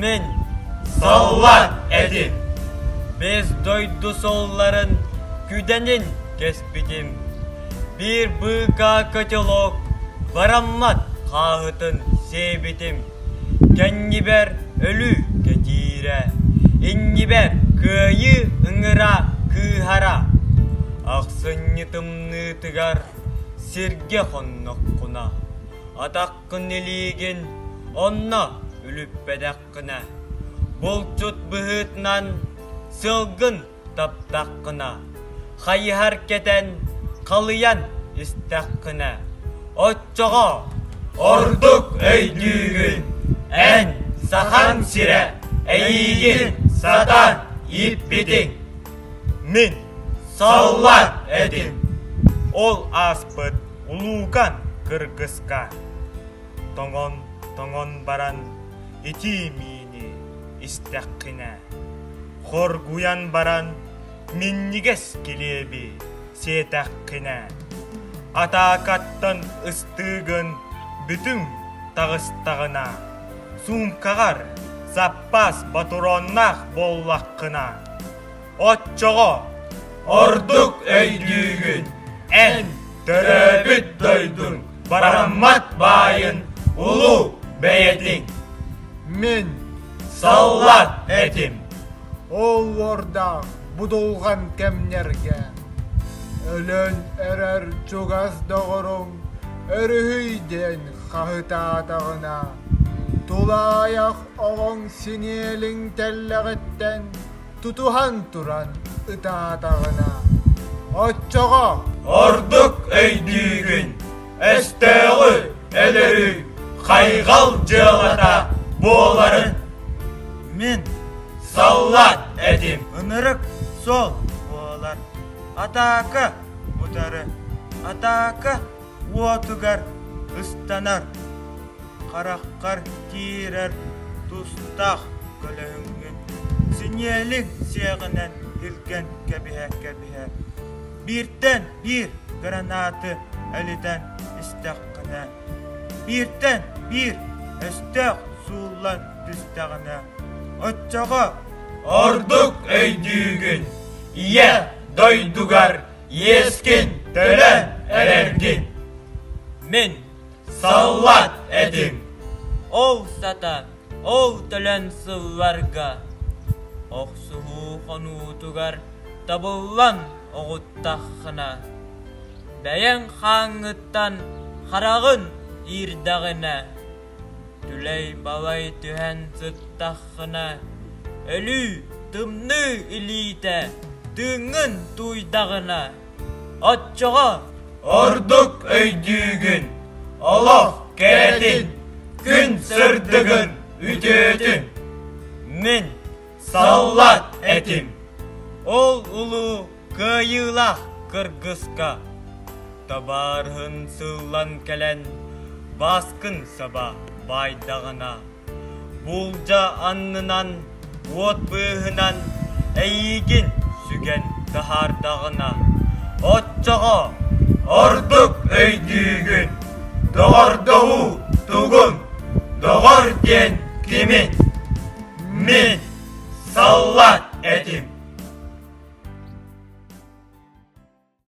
Мин саллаат этим. Бэс дойду суолларын күдэнин кэспитим. Биир быыкаа котелок бараммат хааһытын сиэбитим. Кэннибэр өлүү кэтиирэ, иннибэр кыайыы ыҥыра кыыһара. Ахсынньы тымныытыгар сиргэ хонноххуна, атаххын илиигин онно үлүппэтэххинэ, булчут быһыытынан сылгын таптаххына, хайыһар кэтэн халыйан истэххинэ, оччоҕо ордук өйдүүгүн эн Сахаҥ сирэ эйиигин сатаан ииппитиҥ. Мин саллаат этим. Ол ааспыт улуукан кыргыска тоҥон тоҥон баран итии миини истэххинэ хоргуйан баран минньигэс килиэби сиэтэххинэ атаакаттан ыстыыгын бүтүҥ таҕыстаҕына суумкаҕар саппаас ботуруоннаах буоллаххына Оччоҕо ордук өйдүүгүн эн төрөөбүт дойдуҥ бараммат баайын улуу бэйэтиҥ. Мин саллаат этим. Ол уордаах будулҕан кэмнэргэ өлөн эрэр чугас доҕоруҥ өрүһүй диэн хаһытаатаҕына, тулаайах оҕоҥ синиэлиҥ тэллэҕиттэн тутуһан туран ытаатаҕына, оччоҕо ордук өйдүүгүн, өстөөҕү өлөрүү хайҕал дьыалата буоларын. Мин саллаат этим. Ынырык суол буолар. Атаака утары, атаака уотугар ыстанар, хараххар киирэр тустаах көлөһүҥҥүн синиэлиҥ сиэҕинэн илгэн кэбиһэ-кэбиһэ, бииртэн биир гранаты элитэн истэххинэ, бииртэн биир өстөөх сууллан түстэҕинэ, оччоҕо ордук өйдүүгүн, ийэ дойдугар Иэскин төлөөн эрэргин. Мин саллаат этим. Ол сата, ол төлөн сылларга охсуһуу хонуутугар табыллан оҕуттаххына, бэйэҥ хааҥҥыттан хараҕын иирдэҕинэ, Түлэй-балай түһэн сыттаххына, өлүү тымныы илиитэ тыыҥҥын тууйдаҕына, оччоҕо ордук өйдүүгүн, олох кэрэтин, күн сырдыгын үтүөтүн. Мин саллаат этим. Ол улуу кыайыылаах кыргыска табаарыһын сыллан кэлэн бааскын саба баайдаҕына, буулдьа аннынан уот быыһынан эйиигин сүгэн таһаардаҕына, оччоҕо ордук өйдүүгүн, доҕордоһуу тугун, доҕор диэн кимин? Мин саллаат.